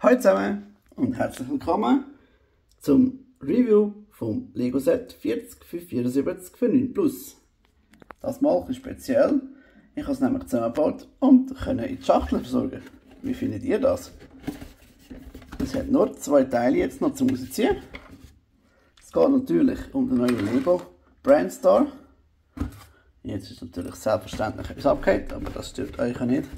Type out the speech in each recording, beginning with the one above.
Hallo zusammen und herzlich willkommen zum Review vom Lego Set 40 für 74 für 9 Plus. Das Mal ist speziell. Ich habe es nämlich zusammengebaut und können in die Schachtel versorgen. Wie findet ihr das? Es hat nur 2 Teile jetzt noch zum Rausziehen. Es geht natürlich um den neuen Lego Brandstar. Jetzt ist natürlich selbstverständlich etwas abgehakt, aber das stört euch ja nicht.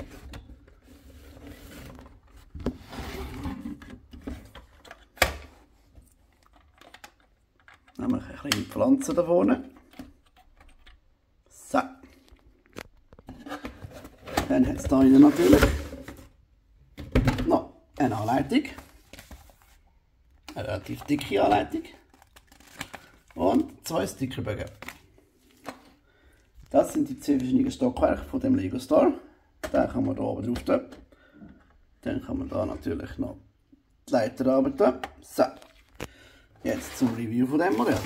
Nämlich eine kleine Pflanze da vorne. So. Dann hat es hier innen natürlich noch eine Anleitung. Eine relativ dicke Anleitung. Und 2 Stickerbögen. Das sind die 2 verschiedenen Stockwerke von dem Lego Star. Den kann man hier oben drauf tun. Dann kann man da natürlich noch die Leiter arbeiten. So. Jetzt zum Review von diesem Modell.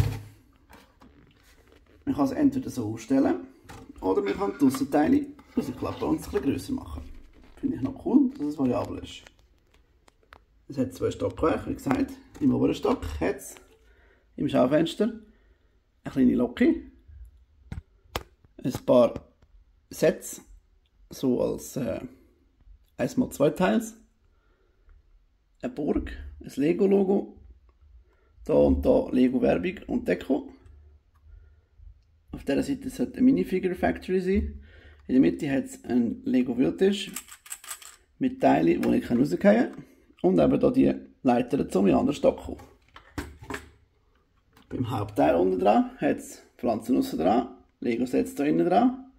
Man kann es entweder so aufstellen oder man kann die Aussenteile rausklappen und es ein bisschen grösser machen. Finde ich noch cool, dass es variabel ist. Es hat 2 Stockwerke, wie gesagt. Im oberen Stock hat es im Schaufenster eine kleine Locke, ein paar Sets, so als 1x2 Teils, eine Burg, ein Lego-Logo, da und da Lego-Werbung und Deko. Auf dieser Seite sollte eine Minifigure Factory sein. In der Mitte hat es einen Lego-Wühltisch mit Teilen, die ich rausgehen kann. Und eben hier die Leiter zum anderen Stock kommen. Beim Hauptteil unten dran hat es Pflanzen aussen dran, Lego-Sets da innen dran,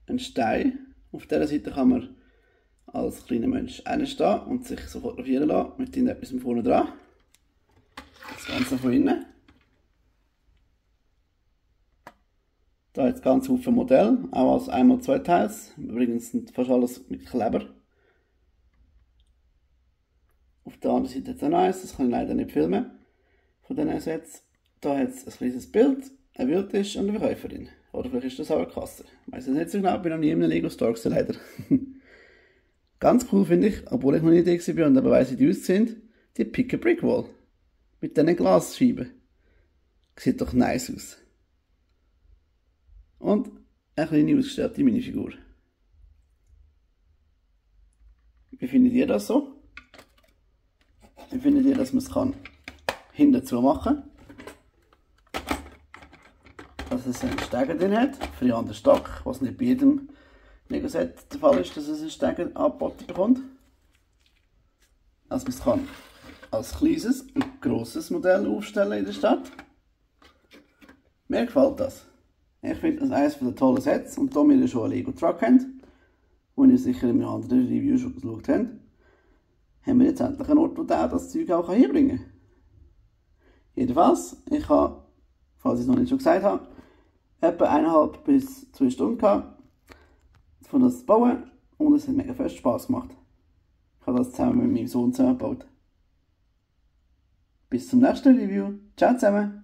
ein Stein. Auf dieser Seite kann man als kleiner Mensch hinstehen und sich so fotografieren lassen mit etwas vorne dran. Das Ganze von innen. Da hat es ganz viele Modelle, auch als 1x2 Teils. Übrigens sind fast alles mit Kleber. Auf der anderen Seite hat es auch noch eins, das kann ich leider nicht filmen. Von diesen Sets. Da hat es ein kleines Bild, ein Wildtisch und eine Verkäuferin. Oder vielleicht ist das auch eine Kasse. Ich weiss es nicht so genau, ich bin noch nie in einem Lego Store gewesen, leider. Ganz cool finde ich, obwohl ich noch nie da war und aber weiss, wie die aussehen, die Pick-a-Brick-Wall. Mit diesen Glasscheiben. Sieht doch nice aus. Und eine kleine ausgestellte Minifigur. Wie findet ihr das so? Wie findet ihr, dass man es hinten zu machen kann? Dass es einen Steiger drin hat, für den anderen Stock, was nicht bei jedem Lego-Set der Fall ist, dass es einen Steiger angeboten bekommt. Dass man es kann als kleines und grosses Modell aufstellen in der Stadt. Mir gefällt das. Ich finde das eines der tollen Sets und da wir schon einen Lego Truck haben, wo ihr sicher in einem anderen Review schon geschaut habt, haben wir jetzt endlich einen Ort, wo der das Zeug auch hinbringen kann. Jedenfalls, ich habe, falls ich es noch nicht schon gesagt habe, etwa 1,5 bis 2 Stunden gehabt, von das zu bauen und es hat mega fest Spass gemacht. Ich habe das zusammen mit meinem Sohn zusammengebaut. Bis zum nächsten Review. Ciao zusammen!